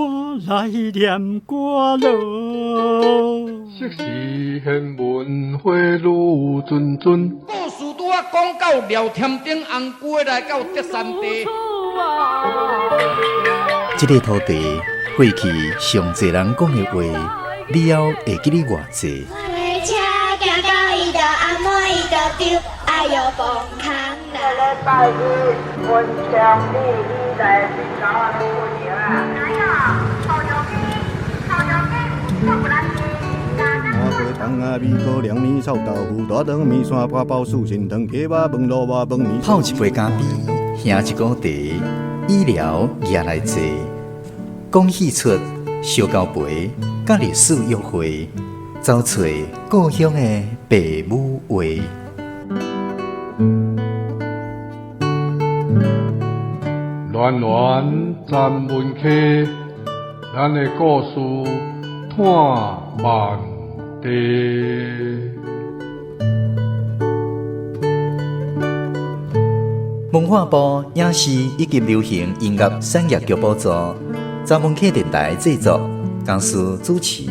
我來念歌囉。昔時玄文花愈谆谆。故事拄仔講到廖添丁紅龜來到德山地。這个土地過去上濟人講的話，了後會記得偌濟？拜一文昌里以來泡一杯咖啡，喝一股茶，医療也來坐，講戲出燒交杯，佮歷史約會，走揣故鄉的爸母話。戀戀曾文溪，咱的故事伴萬地。文化部影視以及流行音樂產業局補助，曾文溪電台製作，公司主持。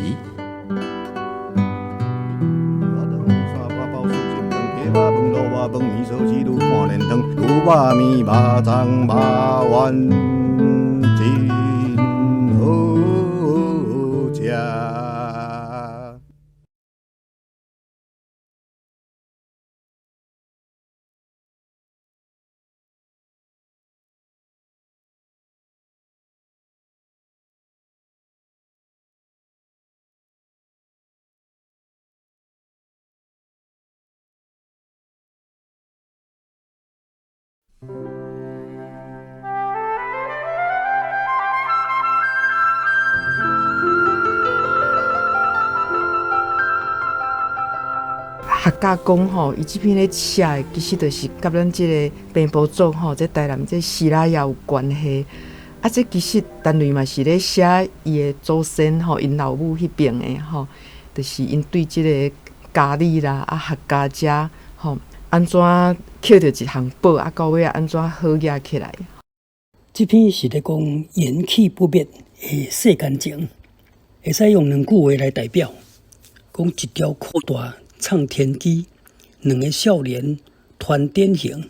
客家講吼，伊這篇咧寫的，其實就是佮咱這个平埔族吼，這台南這西拉雅有關係。啊，這其實陳雷嘛是咧寫伊的祖先吼，𪜶老母彼爿的吼，就是𪜶對這个佳里啦、啊客家遮吼，按怎抾著一項寶，啊到尾按怎好額起來。這篇是咧講緣起不滅的世間情，會使用兩句話來代表，講一條褲帶創天機，兩个少年傳典型。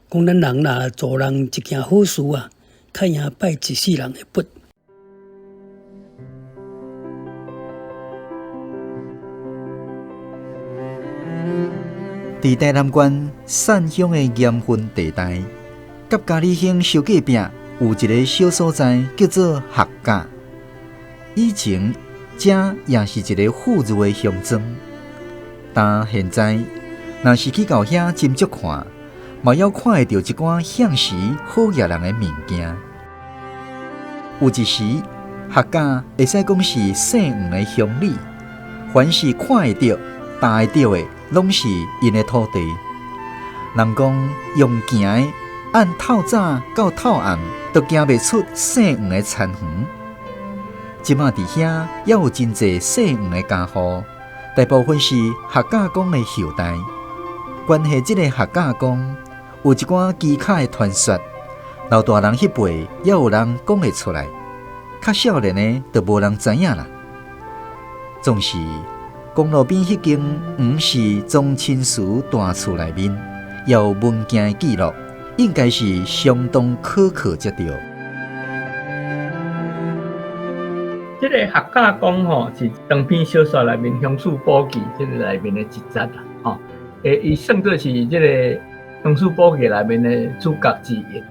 講咱人若做人一件好事啊，較贏拜一世人的佛。佇台南縣善鄉的鹽分地帶，佮佳里鄉相隔壁有一个小所在，叫做客家。以前這也是一个富裕的鄉莊，但現在若是去到遐斟酌看，嘛猶看會著一寡向時好額人的物件。有一時，客家會使講是姓黃的鄉里，凡是看會著、踏會著的，攏是𪜶的土地。人講用行的，按透早到透暗，都行袂出姓黃的田園。這馬佇遐猶有真濟姓黃的家戶，大部分是客家公的後代。關係這个客家公，有一寡蹊蹺的傳說，老大人彼輩猶有人講會出來，較少年的就無人知影啦。總是公路邊彼間黃氏宗親祠大厝內面，也有文件的記錄，應該是相當可靠才對。這个客家公吼是長篇小說內面《鄉事簿記》這个內面的一節啦，吼，伊算做是這个《鄉事簿記》內面的主角之一。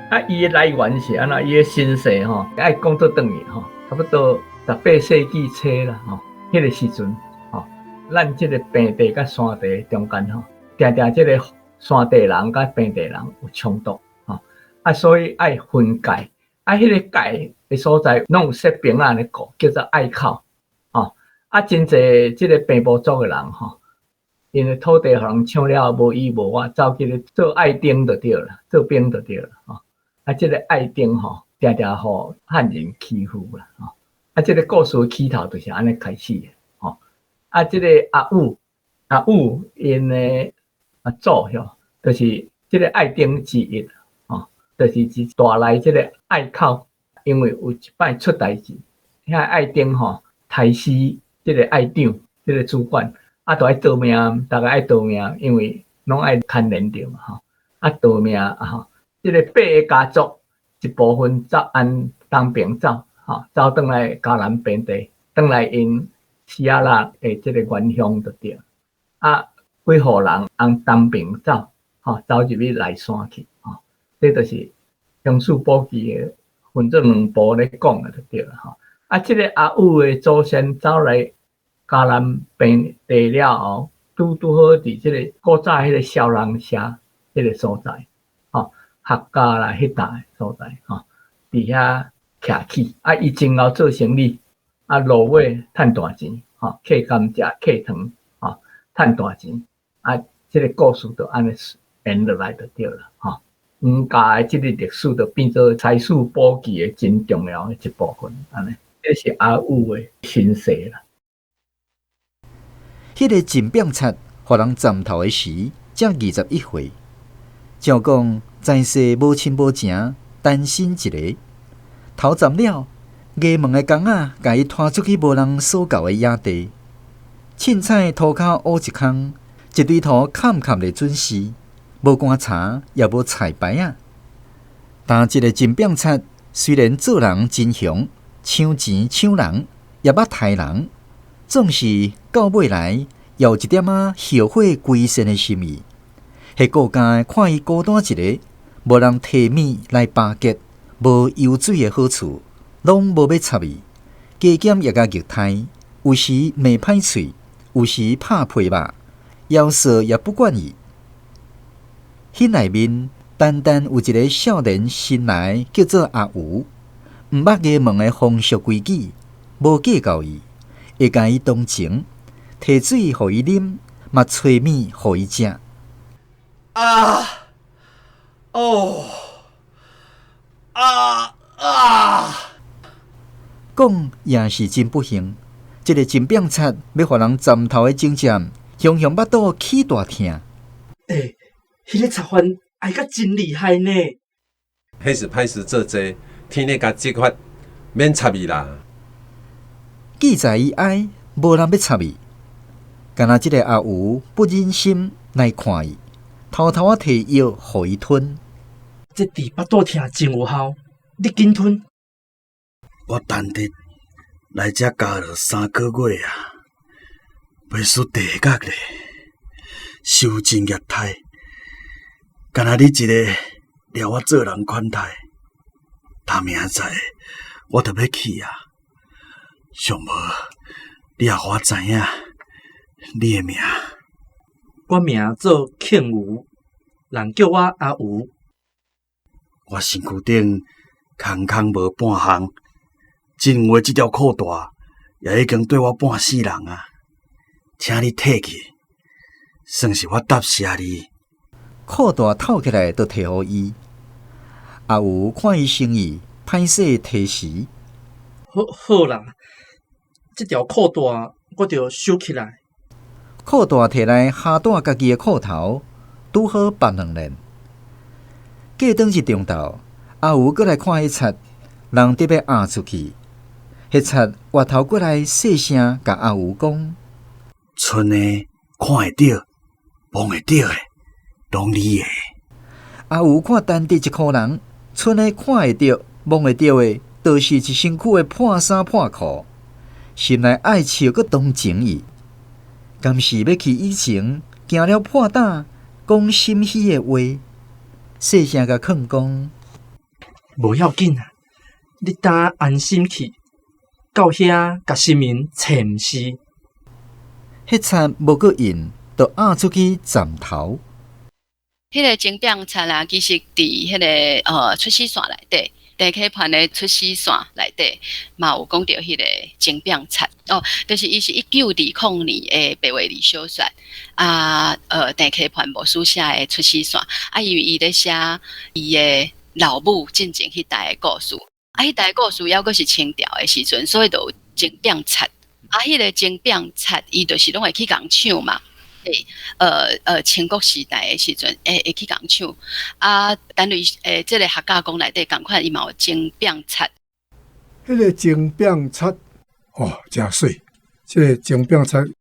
啊，伊的來源是按怎？伊的身世吼，愛講做轉去吼，差不多18世紀初啦，吼，彼个時陣吼，咱這个平地佮山地中間吼，定定這个山地人佮平地人有衝突，吼，啊，所以愛分界，啊，彼个界的所在攏有設兵仔咧顧，叫做隘口，吼，啊，真濟這个平埔族的人吼，𪜶的土地予人搶了後，無依無我，走去咧做愛丁就對啦，做兵就對啦，吼。啊，這个愛丁吼，定定予漢人欺負啦，吼。啊，這个故事起頭就是按呢開始的，吼。啊，這个阿武，阿武𪜶的阿祖吼，就是這个愛丁之一，吼，就是一帶來這个隘口，因為有一擺出代誌，遐愛丁吼刣死這个愛長，這个主管，啊，就愛逃命，逐家愛逃命，因為攏愛牽連著嘛吼，啊逃命啊吼，這个八个家族一部分走按東爿走，吼，走轉來嘉南平地，轉來𪜶西亞納的這个原鄉就對。啊，幾戶人按東爿走，吼，走入去內山去，吼，這就是鄉事簿記的分做兩部咧講的就對啦，吼。啊，這个阿武的祖先走來嘉南平地了後，拄拄好佇這个古早彼个小人社彼个所在，吼，客家啦彼搭所在，吼，佇遐徛起，啊，伊真𠢕做生意，啊，落尾趁大錢，吼，崁甘蔗、崁糖，吼，趁大錢，啊，這个故事就按呢延落來就對啦，吼。黃家的這个歷史就變做財事簿記的真重要的一部分，按呢，這是阿武的身世啦。彼个金柄賊予人斬頭的時，才21歲。照講在世無親無情，單身一个。頭斬了，衙門的工仔共伊拖出去無人所到的野地，凊彩塗跤烏一空，一堆土崁崁咧準時，無棺柴也無菜牌仔。但這个金柄賊雖然做人真雄，搶錢搶人，也捌刣人，總是到尾來也有一點仔後悔歸善的心意。彼顧家看伊孤單一个，無人提物來巴結，無游水的好處，攏無欲插伊，加減也共虐待，有時罵歹喙，有時拍皮肉，夭壽也不管伊。彼內面單單有一个少年新來，叫做阿吳，毋捌衙門的風俗規矩，無計較伊，會共伊同情，提水予伊啉，嘛揣物予伊食。啊！哦！啊啊！講也是真不幸，這个金柄賊欲予人斬頭的前夕，雄雄腹肚起大疼。欸，彼个賊犯哀甲真厲害呢。彼是歹事做濟，天咧共責罰，免插伊啦。記載伊哀，無人欲插伊。敢若這个阿吳不忍心來看伊，偷偷仔提藥予伊吞。這治腹肚疼真有效，你緊吞。我單日來遮交了3個月啊，袂輸地獄咧，受盡虐待，干焦你一个掠我做人款待，他明仔載我就欲去啊，上無你也予我知影你的名。我名做慶吳，人叫我阿吳。我身軀頂空空無半項，真有的這條褲帶也已經綴我半世人啊！請你退去，算是我答謝你。褲帶透起來，就提予伊。阿吳看伊誠意，歹勢提辭。好，好啦，這條褲帶我就收起來。褲帶提來，哈帶家己的褲頭，拄好縛兩鏈。過轉日中晝，阿吳閣來看彼賊，人得欲押出去。彼賊回頭過來細聲共阿吳講：賰的看會著，摸會著的，攏你的。阿吳看陳直一箍人，賰的看會著、摸會著的，都是一身軀的破衫破褲，心內愛笑閣同情伊。敢是欲去以前，驚了破膽，講心虛的話，細聲共勸講：無要緊啊，你當安心去，到遐共神明揣毋是。彼賊無閣應，就押出去斬頭。彼个鐘柄賊啊，其實佇彼个出死線內底，鄭啟盤的出死線內底嘛有講著彼个鐘柄賊哦，就是伊是1920年的白話字小說啊，鄭啟盤牧師寫的出死線啊，因為伊咧寫伊的老母進前彼代的故事，啊，彼代故事猶閣是清朝的時陣，所以就有鐘柄賊啊，彼个鐘柄賊伊就是攏會去共搶嘛。清國時代的時陣，會去共搶啊，等於這个客家講內底仝款，伊嘛有鐘柄賊。彼个钟柄贼哦，誠媠。這个鐘柄賊，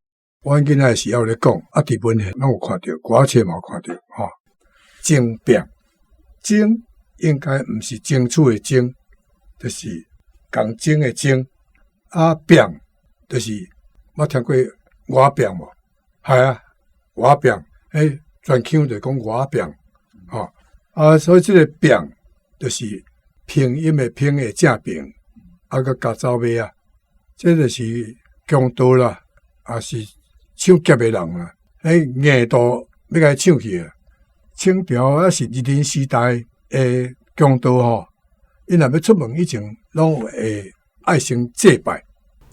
阮囡仔時猶咧講，啊，佇文獻攏有看著，歌仔冊嘛有看著，吼。鐘柄，鐘應該毋是爭取的爭，就是共爭的爭。啊，柄就是捌聽過外柄無？係啊，外柄，彼全腔就講外柄，吼。啊，所以這个柄就是拼音的拼的正爿，啊，閣加走尾仔，這就是強盜啦，抑是搶劫的人啦，彼硬度欲共伊搶去啊。清朝抑是日治時代的強盜吼，𪜶若欲出門以前，攏會愛先祭拜，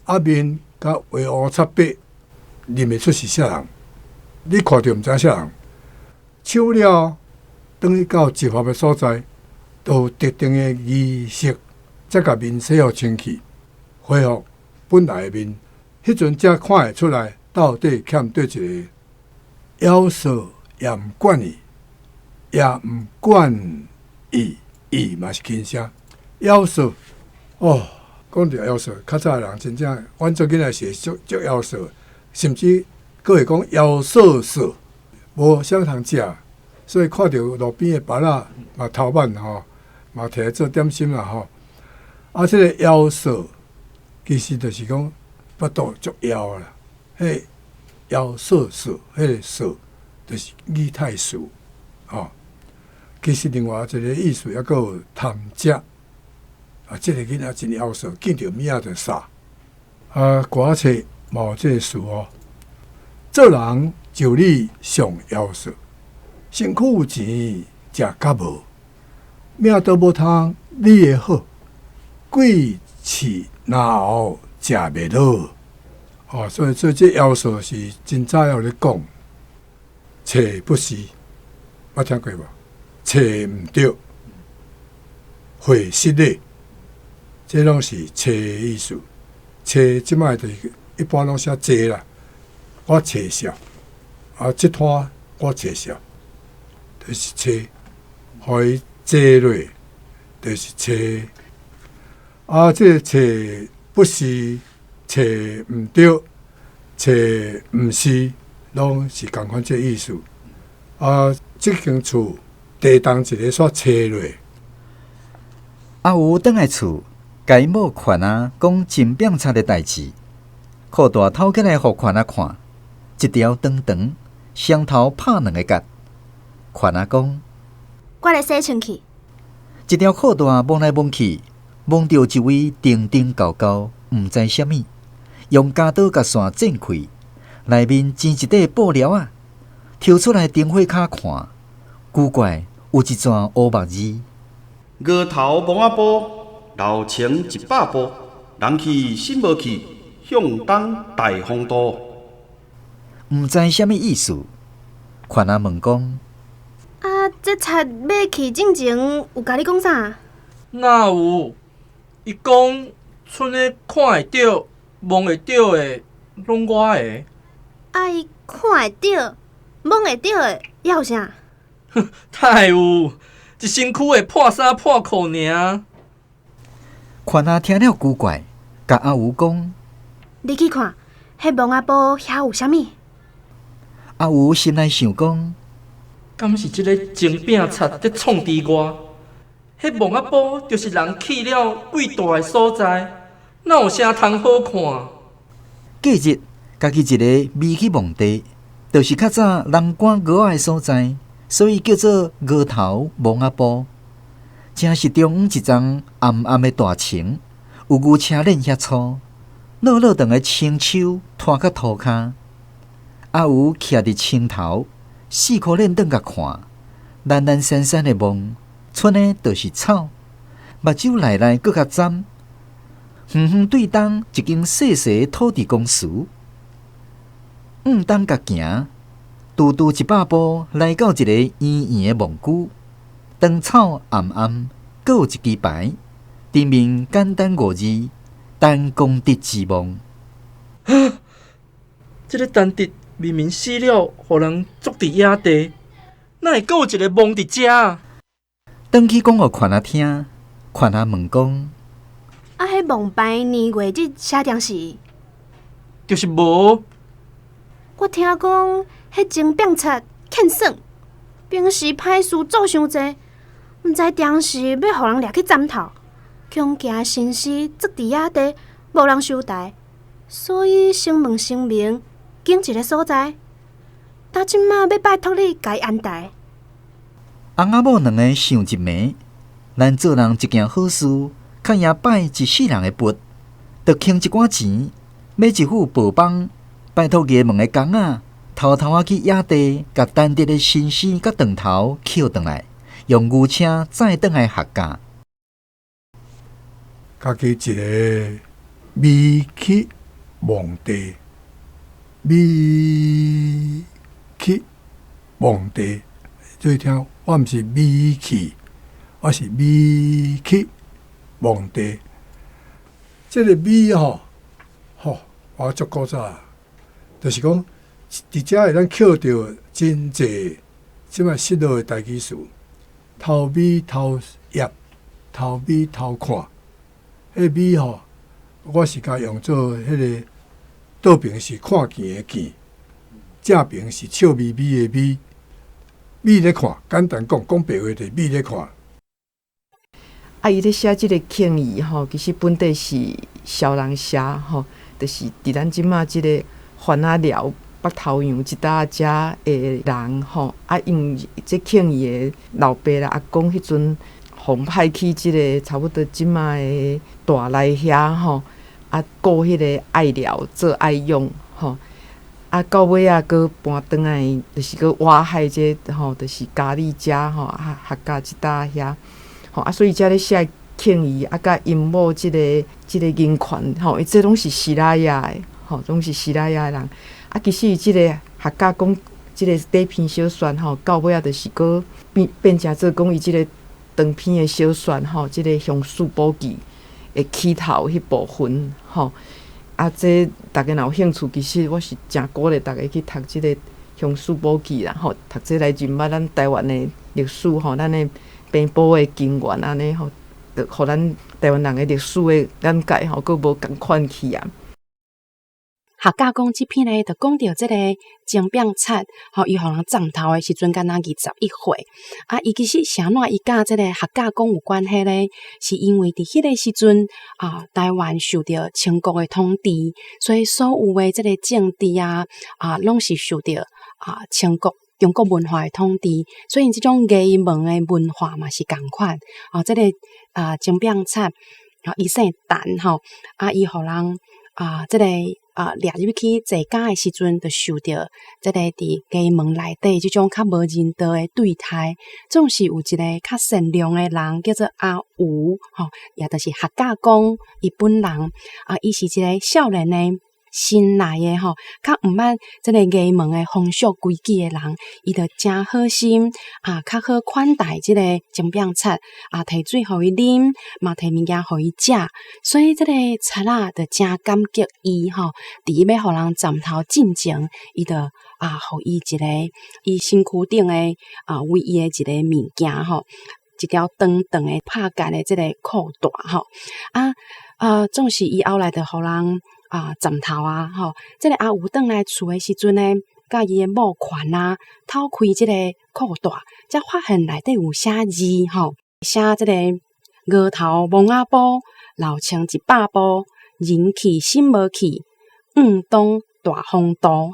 啊面共畫烏漆白，認袂出是啥人。你看著毋知啥人，搶了，轉去到集合的所在，都有特定的儀式，才共面洗予清氣，恢復本來的面。彼陣才看會出來，到底欠佗一个枵臊也毋管伊，也毋管伊，伊嘛是輕聲枵臊哦。講著枵臊，較早的人真正，阮做囡仔時足足枵臊，甚至閣會講枵臊臊，無啥通食，所以看著路邊的芭樂嘛頭挽吼，嘛摕來做點心啦吼。啊，這个枵臊其實就是講腹肚足枵啦，彼枵臊臊，彼个臊就是語態詞，吼。其實另外一個意思猶閣有貪食，啊，這个囡仔真枵臊，見著物仔就殺。啊，歌仔冊嘛有這个詞哦，做人就你上枵臊，身軀有錢食甲無，命都無通你的好，鬼飼嚨喉食袂落。哦，所以這枵臊是真早有咧講，揣不是，捌聽過無？揣毋著，會失禮，這攏是揣的意思。揣這擺就是一般攏寫坐啦，我揣數，啊，這攤我揣數，就是揣，予伊坐落，就是揣。啊，這个揣不是，揣毋著，揣毋是，攏是仝款這意思。啊，這間厝地動一个煞揣落。阿有轉來厝，共伊某勸仔講鐘柄賊的代誌，褲帶偷起來予勸仔看，一條長長，雙頭拍兩个結。勸仔講：我來洗身軀。一條褲帶摸來摸去，摸著一位叮叮厚厚，毋知啥物，用鉸刀共線剪開，內面剪一塊布料仔，抽出來燈火跤看，古怪，有一串烏目字。額頭摸仔埔，路程100步，人去心無去，向東大風度。毋知啥物意思，勸仔問講：啊，這賊欲去進前有共你講啥？哪有？伊講賰的看會著、摸會著的，攏我的。啊，伊看會著、摸會著的，猶有啥？哪會有？一身軀會破衫破褲爾。勸仔聽了古怪，共阿有講：你去看，彼墓仔埔遐有啥物？阿有心內想講：敢是這个鐘柄賊佇創治我？彼墓仔埔就是人去了鬼蹛的所在，哪有啥通好看？隔日，家己一个迷去墓地，就是較早人趕牛仔的所在，所以叫做牛頭墓仔埔。正是中央一叢暗暗的大埕，有牛車鏈遐粗，落落長的青樹拖到塗跤。阿有徛佇埕頭，四箍輪轉共看，懶懶散散的望，賰的就是草，目睭內內閣較針。遠遠對東一間細細的土地公祠，向東共行，拄拄100步來到一個圓圓的墓區，長草暗暗，閣有一支牌，頂面簡單五字：陳功德之墓。這个陳德明明死了，予人捉佇野地，哪會閣有一个墓佇遮？轉去講予勸仔聽，勸仔問講：啊，啊，彼墓牌年月日寫定時？就是無。我聽講，彼鐘柄賊欠耍，平時歹事做傷濟，毋知當時欲予人掠去斬頭，恐驚身屍蹛佇野地，無人收台，所以先問神明，揀一个所在。今這馬欲拜託你共伊安台。翁仔某兩个想一暝，咱做人一件好事，較贏拜一世人的佛，就囥一寡錢，買一副薄枋，拜託衙門的工仔，偷偷仔去野地，共陳直的身屍佮當頭抾轉來，用牛車載轉來客家。家己一个美去墓地，美去墓地，注意聽，我毋是美去，我是美去墓地。這个美吼，吼，我足古早，就是講佇遮會當抾著真濟這擺失落的台語詞，頭尾頭葉，頭尾頭看，彼尾吼，我是共用做彼个倒爿是看見的見，正爿是笑眯眯的眯，眯咧看，簡單講，講白話就是眯咧看。啊，伊咧寫這个慶義吼，其實本底是痟人寫吼，就是佇咱這馬這个番仔寮北頭洋這搭遮的人吼，啊，因為這慶義的老爸啦阿公彼陣予派去這个差不多這馬的大內遐吼，啊，顧彼个愛寮做愛養吼，啊，到尾仔閣搬轉來，就是閣挖海這吼，就是佳里遮吼，啊，客家這搭遐。吼啊，所以遮咧寫慶義啊，佮𪜶某這个銀權吼，伊這攏是西拉雅的，吼，攏是西拉雅的人。啊，其實伊這个客家講這个短篇小說吼，到尾仔就是閣變變成做講伊這个長篇的小說吼，這个鄉事簿記的起頭彼部分吼。啊，這逐家若有興趣，其實我是誠鼓勵逐家去讀這个鄉事簿記啦，吼，讀這來認捌咱台灣的歷史吼，咱的平埔的根源按呢吼，就予咱台灣人的歷史的眼界吼，閣無仝款去啊。客家講這篇咧，就講著這个鐘柄賊，吼，伊予人斬頭的時陣，敢若21歲。啊，伊其實是按怎伊佮這个客家講有關係咧？是因為佇彼个時陣啊，台灣受著清國的統治，所以所有的這个政治啊，啊，攏是受著啊清國。中國文化的統治，所以這種衙門的文化嘛是仝款。哦，這个啊鐘柄賊，啊伊姓陳吼，啊伊予人啊這个啊掠入去坐監的時陣，就受著這个佇衙門內底這種較無人道的對待。總是有一个較善良的人叫做阿吳，吼，也就是客家公伊本人，啊，伊是一个少年的。新來的吼，較毋捌這个衙門的風俗規矩的人，伊就誠好心啊，較好款待這个鐘柄賊啊，提水予伊啉，嘛提物件予伊食，所以這个賊仔就誠感激伊吼。佇伊欲予人斬頭進前，伊就啊，予伊一个伊身軀頂的啊唯一的一个物件吼，一條長長的拍結的這个褲帶吼。啊啊，總是伊後來就予人啊，斬頭啊，吼！這个阿吳轉來厝的時陣呢，佮伊的某權啊，偷開這个褲帶，才發現內底有寫字，吼，寫這个額頭墓仔埔，老穿100步，人去心無去，向東大風度。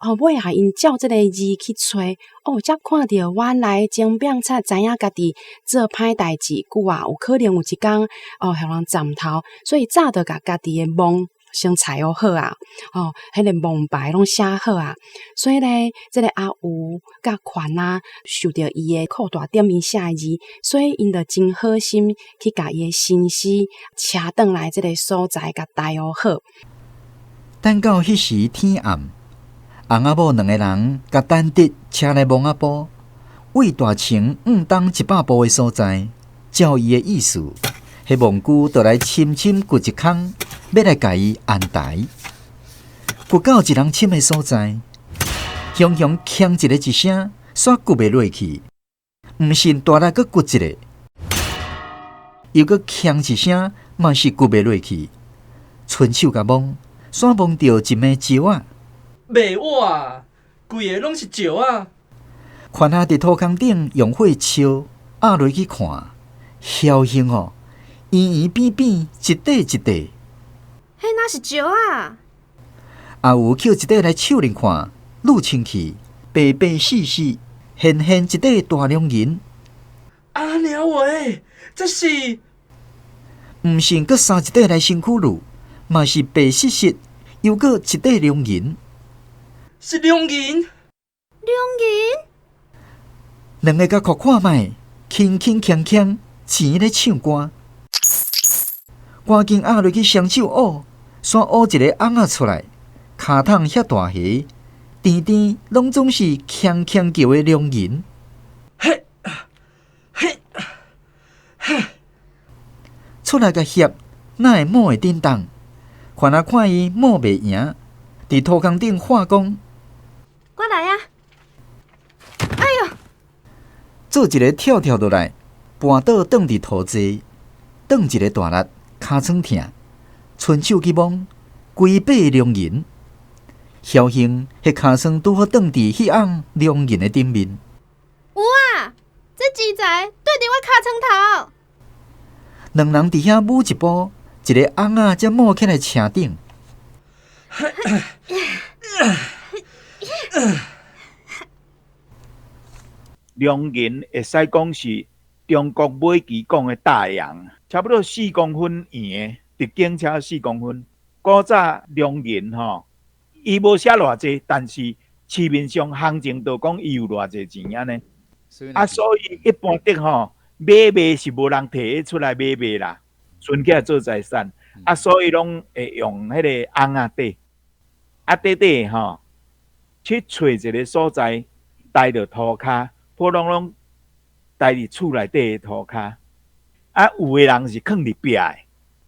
哦，尾仔𪜶照這个字去揣，哦，才看著原來鐘柄賊知影家己做歹代誌，久啊，有可能有一工哦，予人斬頭，所以早就共家己的墓先裁好啊，哦，彼个墓牌攏寫好啊，所以咧，這个阿吳佮權啊，受著伊的褲帶頂面寫的字，所以𪜶就真好心去共伊的身屍車轉來這个所在，共埋好。等到彼時天暗，翁仔某兩个人共陳直車來墓仔埔，對大埕向東100步的所在，照伊的意思，彼墓龜就來深深掘一空，欲來共伊安台。掘到一人深的所在，雄雄鏘一个一聲，煞掘袂落去。毋信大力閣掘一个，又閣鏘一聲，嘛是掘袂落去。伸手共摸，煞摸著一枚石仔。袂活啊！规个攏是石仔。番仔佇土崁頂用火燒，壓落去看，僥倖哦，圓圓扁扁，一塊一塊。彼哪是石仔？阿有抾一塊來手恁看，愈清氣，白白細細，現現一塊大龍銀。阿娘喂，這是？毋信，閣捎一塊來身軀攄，嘛是白實實，又閣一塊龍銀。是龍銀。龍銀。兩个共看看覓，輕輕鏘鏘，錢咧唱歌。趕緊壓落去雙手挖，煞挖一个甕仔出來，跤桶遐大下，甜甜攏總是鏘鏘叫的龍銀。嘿，嘿，嘿，出來共翕，哪會摸會振動？番仔看伊摸袂贏，佇土崁頂喊講：我來啊！哎喲！做一个跳跳落來，跋倒轉佇塗地，轉一个大力，尻川疼，伸手去摸，規塊龍銀。僥倖，彼尻川拄好轉佇彼甕龍銀的頂面。有啊！這錢財對佇我尻川頭。兩人佇遐舞一步，一个甕仔才冒起來車頂。龍銀會使講是中國尾期講的大洋，差不多四公分圓的，直徑差不多四公分。古早龍銀吼，伊無寫偌濟，但是市面上行情就講伊有偌濟錢按呢。啊，所以一般的吼買賣是無人提出來買賣啦，存起來做財產。啊，所以攏會用彼个甕仔底，啊底底吼去揣一个所在，待著塗跤。普通攏待佇厝內底的塗跤，啊，有的人是囥佇壁的，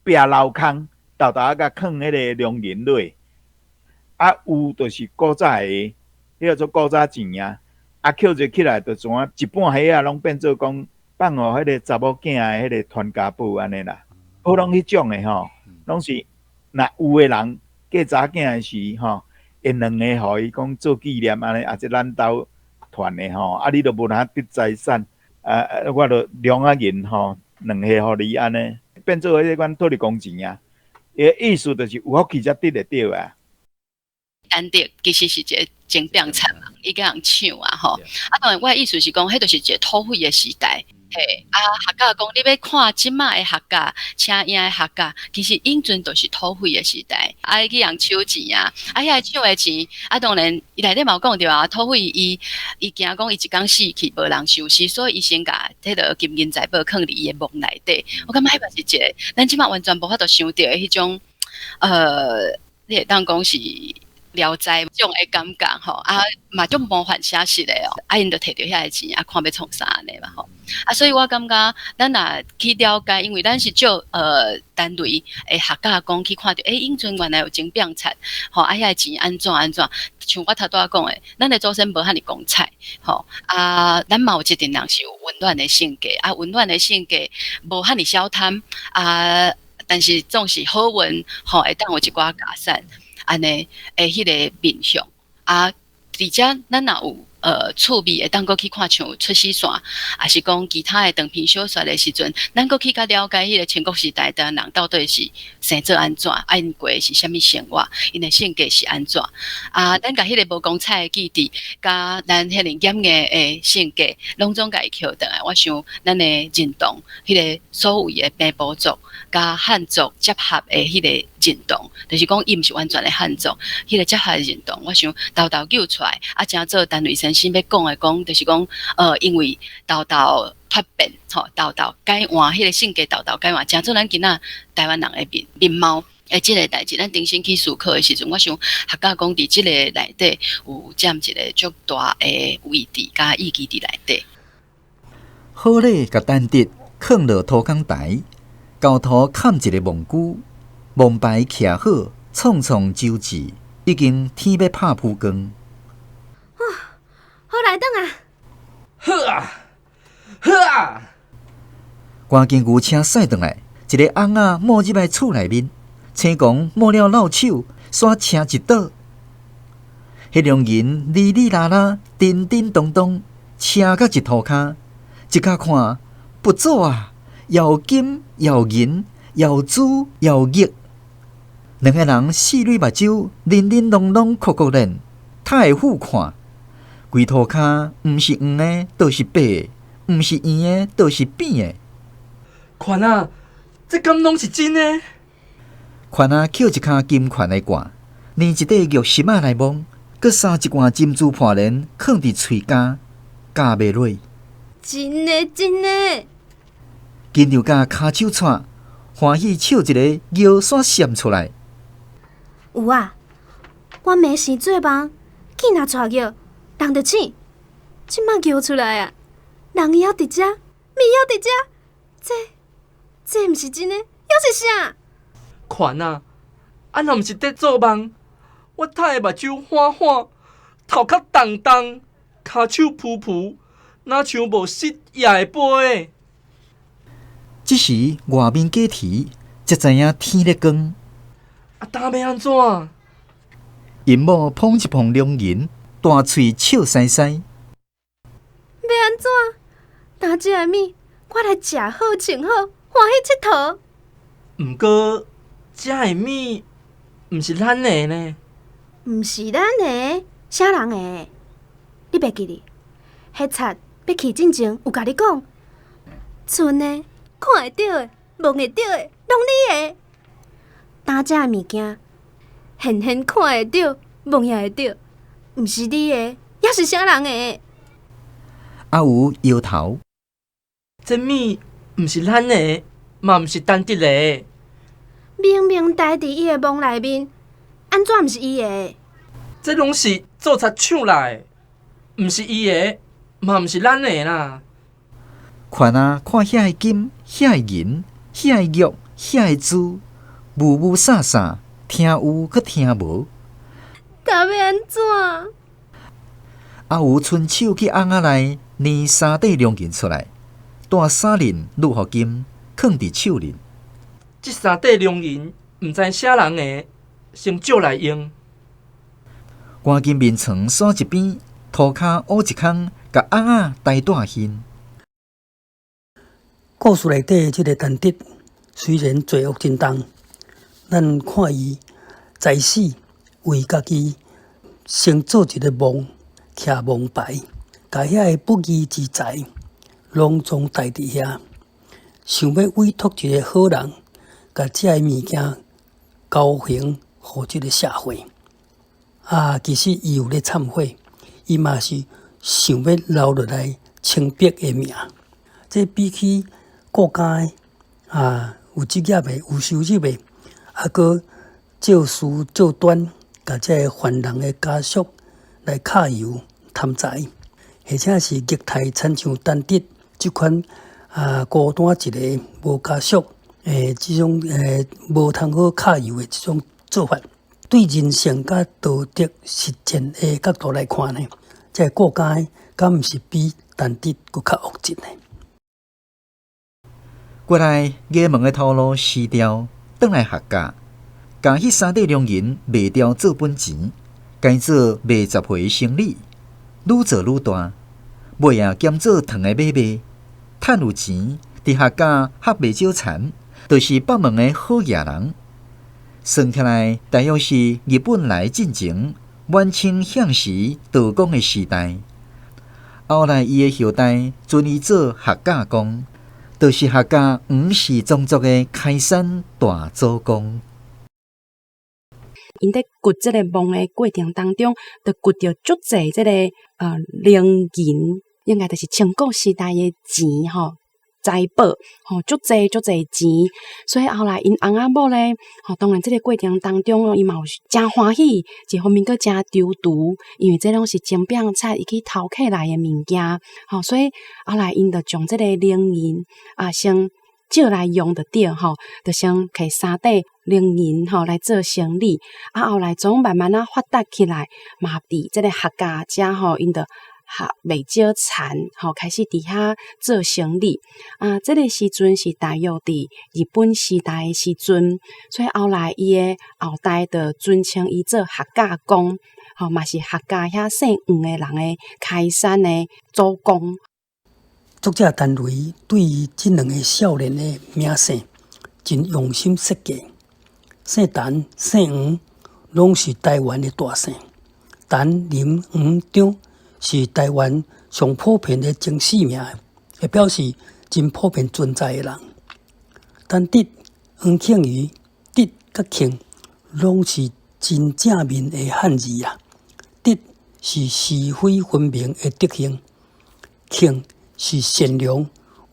壁鏤空，沓沓仔共囥彼个龍銀落。啊，有就是古早的，彼叫做古早錢啊，啊，抾一起來就怎啊，一半彼仔攏變做講放予彼個查某囝的彼个傳家寶按呢啦。普通彼種的吼，攏是若有的人嫁查某囝的時吼，會兩个予伊講做紀念按呢，啊，這咱兜傳的吼，啊，你都無通得財產，啊，我就兩仔銀吼，兩個予你按呢，變做彼款土地公錢啊。伊的意思就是有福氣才得會著啊。陳德其實是一个精兵贼嘛，伊共人搶啊吼。啊，當然我的意思是講，彼就是一个土匪的時代。嘿，啊，客家講你欲看這馬的客家，車影的客家，其實以前就是土匪的時代，啊，伊去人搶錢啊，啊，遐搶的錢，啊，當然伊內底嘛有講著啊，土匪伊伊驚講伊一工死去無人收屍，所以伊先共彼个金銀財寶囥佇伊的墓內底。我感覺彼嘛是一个，咱這馬完全無法度想著的彼種，你會當講是聊齋這種的感覺吼，啊嘛足魔幻寫實的哦，啊𪜶就提著遐个錢啊，看欲創啥按呢嘛吼，啊所以我感覺咱若去了解，因為咱是借陳雷的客家講去看著，欸，以前原來有鐘餅賊，吼，啊遐个錢按怎按怎，像我頭拄仔講的，咱的祖先無遐爾光彩，吼，啊咱嘛有一陣人是有溫暖的性格，啊溫暖的性格無遐爾小貪，啊但是總是好運，吼，會當有一寡加產。按呢，的彼个面向啊，而且咱若有趣味，會當閣去看像出死線，抑是講其他的長篇小說的時陣，咱閣去較了解彼个戰國時代的人到底是生做按怎，啊𪜶過的是啥物生活，𪜶的性格是按怎啊？咱共彼个無光彩的記憶，佮咱彼个掩硬的性格，攏總共伊抾轉來。我想咱的認同，彼个所謂的平埔族佮漢族結合的彼个認同，就是講伊毋是完全的漢族，彼个結合的認同，我想沓沓揪出來，啊，成做陳雷先生欲講的講，就是講，因為沓沓蛻變，吼，沓沓改換，彼个性格沓沓改換，成做咱今仔台灣人的面面貌。欸，這个代誌，咱重新去思考的時陣，我想客家講佇這个內底有佔一个足大的位置佮意義佇內底。好禮共陳德囥落土崁台，厚塗崁一个墓龜，墓牌徛好，創創周至，已經天欲拍浮光。哦，好來轉啊！好啊，好啊！趕緊牛車駛轉來，一个翁仔摸入來厝內面，青公摸了落手，煞晟一倒。彼龍銀哩哩啦啦，叮叮當當，晟甲一塗跤，一甲看，不做啊！又金又銀，又珠又玉。兩个人四蕊目睭，玲玲瑯瑯，哭哭臉，太會富看。規塗跤毋是黃的，就是白的；毋是圓的，就是扁的。權啊，這敢攏是真的？權啊，抾一跤金環來掛，捏一塊玉心仔來摸，閣捎一罐珍珠破蓮，囥佇喙間，咬袂落。真的，真的。緊張甲跤手掣，歡喜笑一个尿煞閃出來。有啊，我暝時做夢，見若帶尿，人就醒。這馬尿出來啊，人猶佇遮，物猶佇遮，這這毋是真的，猶是啥？權啊，啊若毋是佇做夢，我太目睭晃晃，頭殼重重，跤手浮浮，若像無失也會飛。這時外面雞啼，才知影天咧光。啊，今欲按怎？𪜶某碰一碰龍銀，大喙笑嘻嘻。欲按怎？今這个物，我來食好穿好，歡喜𨑨迌。毋過，這个物毋是咱的呢？毋是咱的，啥人的？你袂記得？彼賊欲去進前有共你講，賰的、看會著的、摸會著的，攏你的。今這个物件，現現看會著，摸也會著，毋是你的，猶是啥人的？阿有搖頭。這物毋是咱的，嘛毋是陳直的。明明待佇伊的夢內面，按怎毋是伊的？這攏是做賊搶來的，毋是伊的，嘛毋是咱的啦。權啊，看遐个金，遐个銀，遐个玉，遐个珠，霧霧散散，聽有閣聽無。今欲按怎？阿有伸手去甕仔內捏三塊龍銀出來，帶三輪擄予金，囥佇手裡。這三塊龍銀毋知啥人的，先借來用。趕緊眠床徙一邊，塗跤烏一空，共甕仔代帶還。故事內底這个陳直雖然罪惡真重，咱看伊在死為家己先做一个墓，徛墓牌，共遐个不義之財攏總帶佇遐，想欲委託一个好人，共這个物件交還予這个社會。啊，其實伊有咧懺悔，伊嘛是想欲留落來清白的名。這比起顧家的啊，有職業的、有收入的，啊，閣照事照端，共這个犯人的家屬來揩油貪財，或者是虐待親像陳直這款啊孤單一个無家屬的這種無通好揩油的這種做法，對人性佮道德實踐的角度來看呢，這个顧家的敢毋是比陳直閣較惡質呢？過來衙門的頭路辭掉，轉來客家，共彼三塊龍銀賣掉做本錢，改做賣雜貨生意，愈做愈大，尾仔兼做糖的買賣，趁有錢，佇客家合袂少田，就是北門的好額人。算起來，大約是日本來進前，滿清向時道光的時代。後來伊的後代尊伊做客家公，就是客家黃氏宗族的開山大祖公。𪜶佇掘這个墓的過程當中，就掘著足濟這个龍銀，應該就是清國時代的錢吼，財寶吼，足濟足濟錢。所以後來𪜶翁仔某咧，吼，當然這个過程當中，伊嘛有誠歡喜，一方面閣誠躊躇，因為這攏是鐘炳賊伊去偷摕來的物件，吼，所以後來𪜶就將這个龍銀啊先借來用就對吼，就先摕三塊龍銀吼來做生理，啊後來總慢慢仔發達起來，嘛佇這个客家遮吼，𪜶就哈袂少田，吼，開始佇遐做生理。啊，這个時陣是大約佇日本時代的時陣，所以後來伊的後代就尊稱伊做客家公，吼，嘛是客家遐姓黃的人的開山的祖公。作者陳雷對於這兩個少年的名姓真用心設計，姓陳、姓黃攏是台灣的大姓，陳、林、黃、張是台灣上普遍的前四名，會表示真普遍存在的人。陳德、黃慶餘、德佮慶攏是真正面的漢字啊。德是是非分明的德行，慶是善良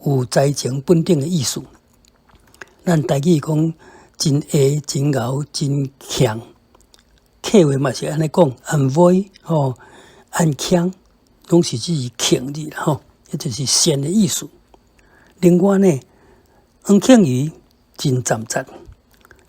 有才情本領的意思。咱台語講真下、真𠢕、真強，客話嘛是按呢講，按威吼、按強，攏是指慶字啦吼，彼就是善的意思。另外呢，黃慶餘真攢節，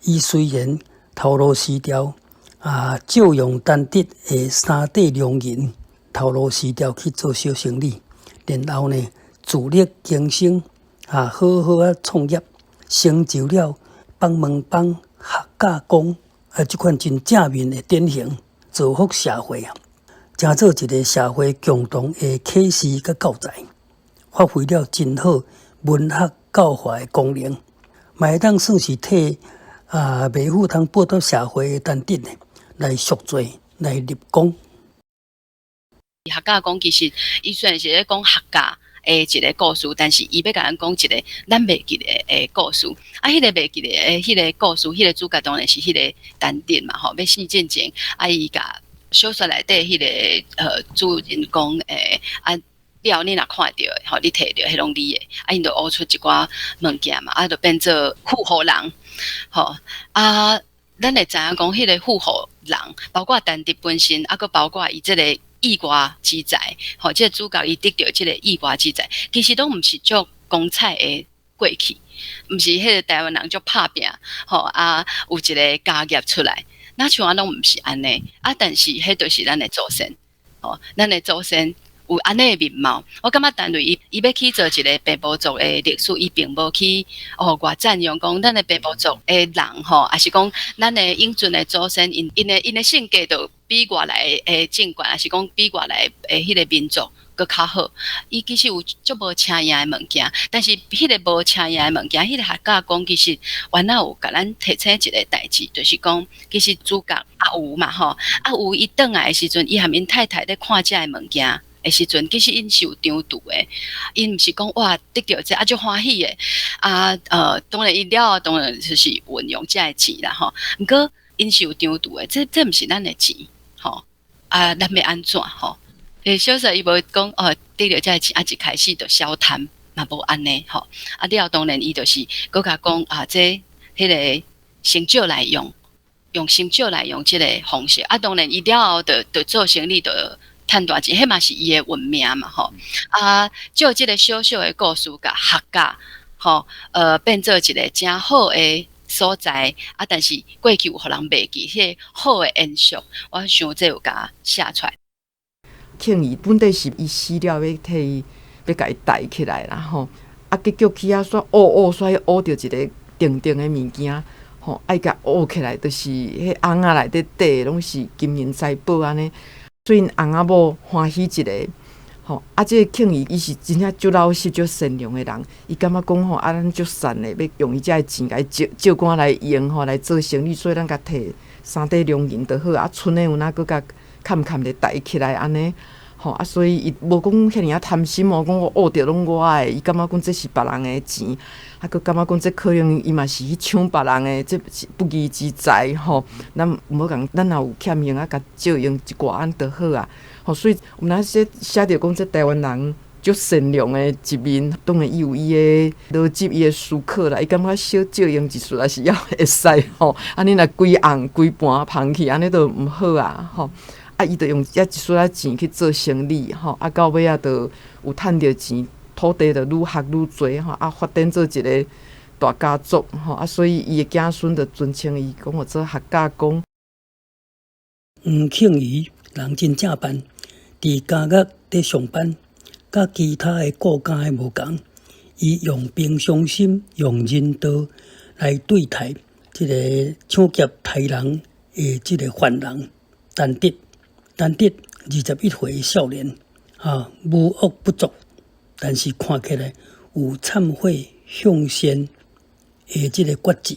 伊雖然頭路失調啊，借用陳德的三塊龍銀，頭路辭掉去做小生意。然後呢，自力更生，啊，好好啊創業，成就了幫門幫客家公啊，這款真正面的典型，造福社會啊，成做一個社會共同的啟示佮教材，發揮了真好文學教化的功能，嘛會當算是替啊袂赴湯報答社會的陳德呢，來贖罪，來立功。客家公其實，伊雖然是咧講客家的一個故事，但是伊欲共咱講一個咱袂記得的故事。啊，彼個袂記得的彼個故事，彼個主角當然是彼個陳德嘛，吼，欲死進前，啊，伊共小說內底彼個主人公啊，了你若看著的，吼，你提著彼攏你的，啊，𪜶就挖出一寡物件嘛，啊，就變做富戶人，吼，啊，咱會知影講彼個富戶人，包括陳德本身，啊，閣包括伊這個意外之財，吼，這個主角伊得著這個意外之財，其實攏毋是足光彩的過去，毋是彼個台灣人足拍拚，吼啊，有一個家業出來，若像啊攏毋是按呢，啊，但是彼就是咱的祖先，吼，咱的祖先有按呢的面貌。我感覺陳雷伊伊欲去做一個平埔族的歷史，伊並無去哦偌讚揚講咱的平埔族的人吼，抑是講咱的英俊的祖先，𪜶𪜶的𪜶的性格就比外來的政權，抑是講比外來的彼個民族閣較好。伊其實有足無車影的物件，但是彼個無車影的物件，彼個客家公其實原來有共咱提醒一個代誌，就是講其實主角阿吳嘛吼，阿吳伊轉來的時陣，伊含𪜶太太咧看這个物件的時陣，其實𪜶是有張櫥的，𪜶毋是講哇得著這啊足歡喜的啊，當然伊了後當然就是運用這个錢啦吼，毋過𪜶是有張櫥的，這這毋是咱的錢吼，啊，咱欲按怎吼？小說伊無講哦，得著這个錢啊，一開始就消貪嘛無按呢吼，啊了後當然伊就是閣共講啊，這彼個先借來用，用先借來用這個方式，啊當然伊了後就就做生意就趁大錢，彼嘛是伊的運命嘛吼。啊，借這個小小的故事，共客家吼，變做一個誠好的所在，啊，但是過去有予人袂記，彼個好的延續，我想這有共寫出來。慶餘本底是伊死了欲替伊，欲共伊抬起來啦吼，啊，結果去遐煞挖挖煞挖著一个重重的物件，吼，愛共挖起來，就是彼甕仔內底底攏是金銀財寶按呢。所以𪜶翁仔某歡喜一个，吼，啊，這个慶餘伊是真正足老實、足善良的人，伊感覺講吼，啊，咱足善的，欲用伊遮的錢共伊借借款來用吼，來做生意，所以咱共提三塊龍銀就好，啊，賰的有哪閣共崁崁咧抬起來按呢，吼，啊，所以伊無講遐爾仔貪心哦，講我挖著攏我的，伊感覺講這是別人的錢，啊，閣感覺講這可能伊嘛是去搶別人的，這是不義之財吼。咱毋好共，咱若有欠用啊，共借用一寡按就好啊。吼，所以有若說寫著講這台灣人足善良的一面，當然伊有伊的邏輯，伊的思考啦。伊感覺小借用一絲也是猶會使吼。啊，你若規甕規盤捧去，按呢就毋好啊吼。啊，伊就用遮一絲仔錢去做生理吼。啊，到尾仔就有趁著錢，土地就愈學愈濟吼。啊，發展做一個大家族吼。啊，所以伊的子孫就尊稱伊講號做客家公。黃慶餘人真正辦，佇監獄。佇上班，佮其他的顧家的無仝，伊用平常心、用人道來對待這个搶劫刣人的這个犯人陳德。陳德21歲的少年，啊，無惡不作，但是看起來有懺悔向善的這个決志。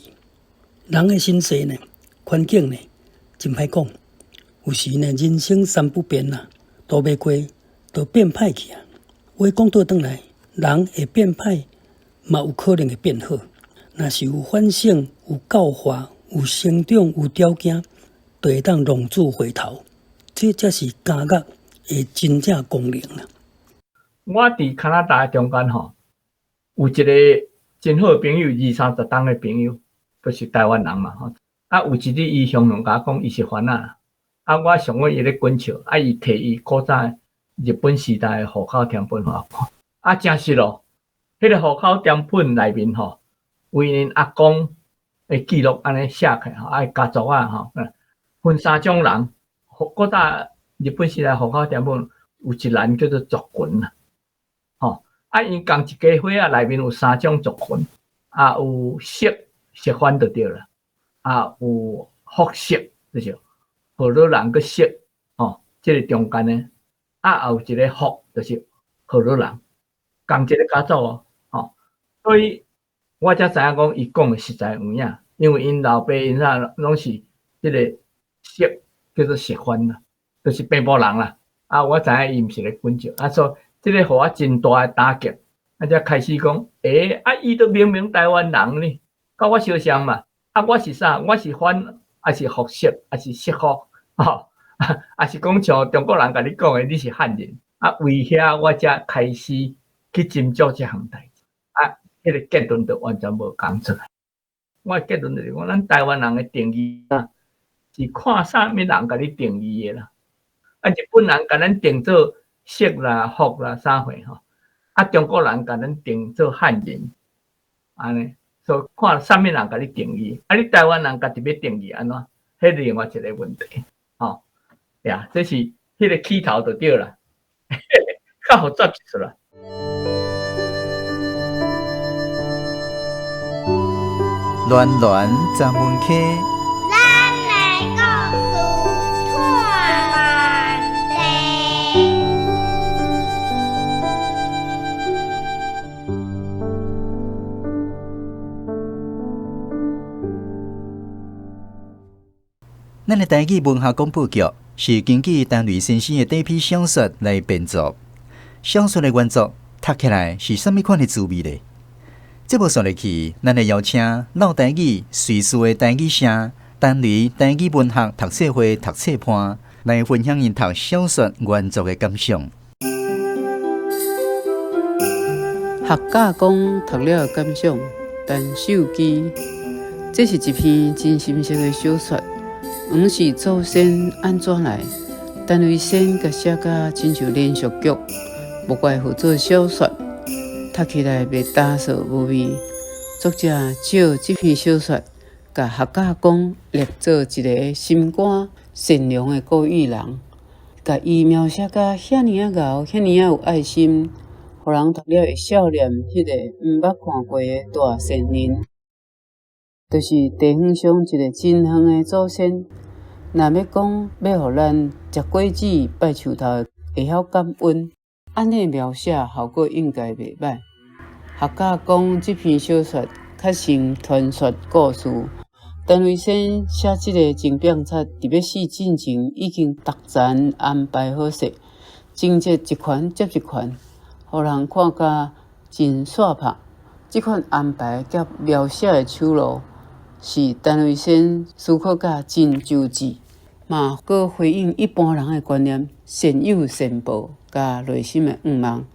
人的身世呢，環境呢，真歹講。有時呢，人生三不變啦，渡袂過就變歹去啊。話講倒轉來，人會變歹，嘛有可能會變好。若是有反省、有教化、有成長、有條件，就會當浪子回頭。這才是監獄的真正功能啦。我佇加拿大中間吼，有一个真好的朋友，二三十冬的朋友，就是台灣人嘛吼。啊，有一日伊雄雄共我講，伊是番仔。啊，我上尾伊咧滾笑，啊，伊提伊古早日本時代的戶口謄本予我看，啊，真實咯。彼個戶口謄本內面吼，為𪜶阿公的記錄按呢寫起來吼，啊，家族啊吼，分三種人。古早日本時代戶口謄本有一欄叫做族群啦，吼，啊，𪜶仝一家伙仔內面有三種族群，啊，有色色番就對啦，啊，有服色，就是河洛人佮色，吼，這个中間的，啊，也有一个服，就是河洛人，仝一个家族哦，吼，所以我才知影講伊講的實在有影，因為𪜶老爸𪜶啥攏是這个色。叫做色番啦，就是平埔人啦。啊，我知影伊毋是咧滾石，啊，所以這個予我真大的打擊。啊，才開始講，欸，啊，伊都明明台灣人呢，佮我相像嘛。啊，我是啥？我是番，還是服色，還是色福？吼，還是講像中國人共你講的，你是漢人。啊，為遐我才開始去斟酌這項代誌。啊，彼個結論就完全無仝出來。我的結論就是講，咱台灣人的定義啊。是看啥物人共你定義的啦，啊，日本人共咱定做色啦、福啦啥貨吼，啊，中國人共咱定做漢人，按呢，所以看啥物人共你定義，啊，你台灣人家己欲定義按怎，彼另外一個問題，吼，呀，這是彼个起頭就對啦，較複雜一出啦。巒巒閘門溪。咱的故事托萬地。咱的台語文學廣播劇是根據陳雷先生的短篇小說來編作，小說的原作讀起來是啥物款的滋味呢？節目煞落去，咱來邀請老台語瑞士的台語聲陳雷台語文學讀冊會讀冊伴來分享𪜶讀小說原作的感想。客家講讀了的感想，陳秀基，這是一篇真深色的小說。黃氏祖先按怎來？陳雷先共寫甲親像連續劇，無怪號做小說。讀起來袂焦燥無味。作者借這篇小說，共客家公立做一个心肝善良的古意人，共伊描寫甲遐爾仔𠢕，遐爾仔有愛心，予人讀了會想念彼个毋捌看過的大善人，就是地方上一个真遠的祖先。若欲講欲予咱食果子拜樹頭，會曉感恩，按呢描寫效果應該袂䆀。客家講這篇小說較像傳說故事。陳雷先寫這个情變冊，佇欲死進前已經逐層安排好勢，情節一環接一環，予人看甲真煞拍。這款安排佮描寫的手路，是陳雷先思考甲真周至，嘛閣回應一般人的觀念，善有善報，佮內心的願望。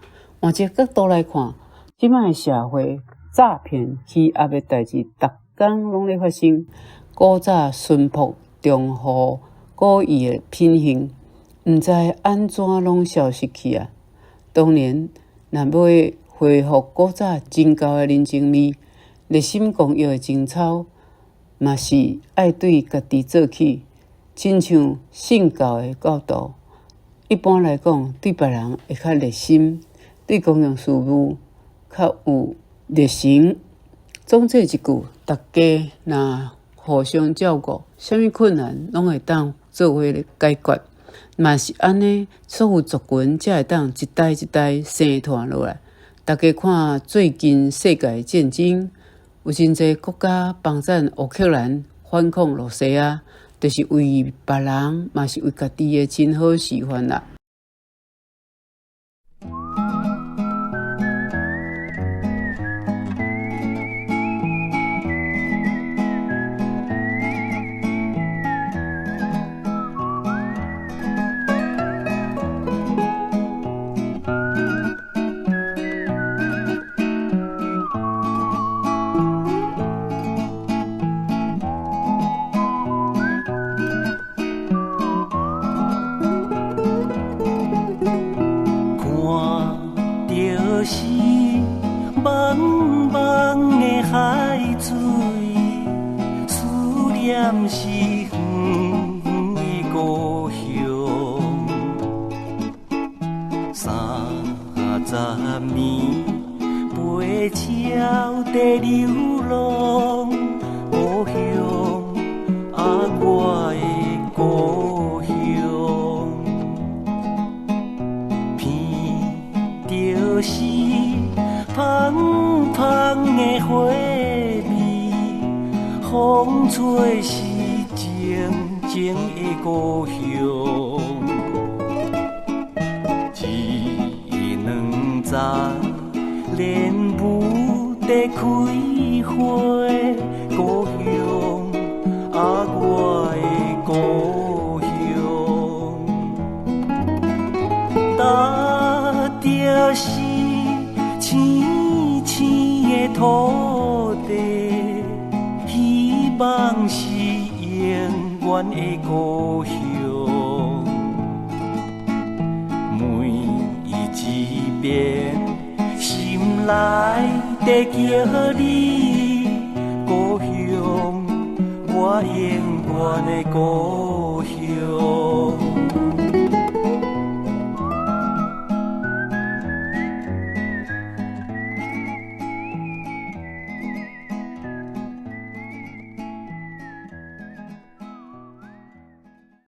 換一个角度來看，這擺的社會詐騙欺壓的代誌，逐工攏咧發生。古早淳樸忠厚古意的品行，毋知按怎攏消失去啊！當然，若欲恢復古早真厚的人情味、熱心公益的情操，嘛是愛對家己做起。親像信教的角度，一般來講，對別人會較熱心，對公共事務較有熱誠。總之一句，大家若互相照顧，啥物困難攏會當做伙來解決。嘛是按呢，所有族群才會當一代一代生傳落來。大家看最近世界戰爭，有真濟國家幫贊烏克蘭反抗羅西亞，就是為別人，嘛是為家己的真好示範啦。是遠遠的故鄉，30年飞鸟在流浪，故鄉啊，我的故鄉，鼻就是芳芳的花味，風吹是靜靜的故鄉，一兩丛莲雾在开花，故鄉啊，我的故鄉，踏著是青青的土地，希望是永遠的故鄉，每一遍心內在叫你故鄉，我永遠的故鄉。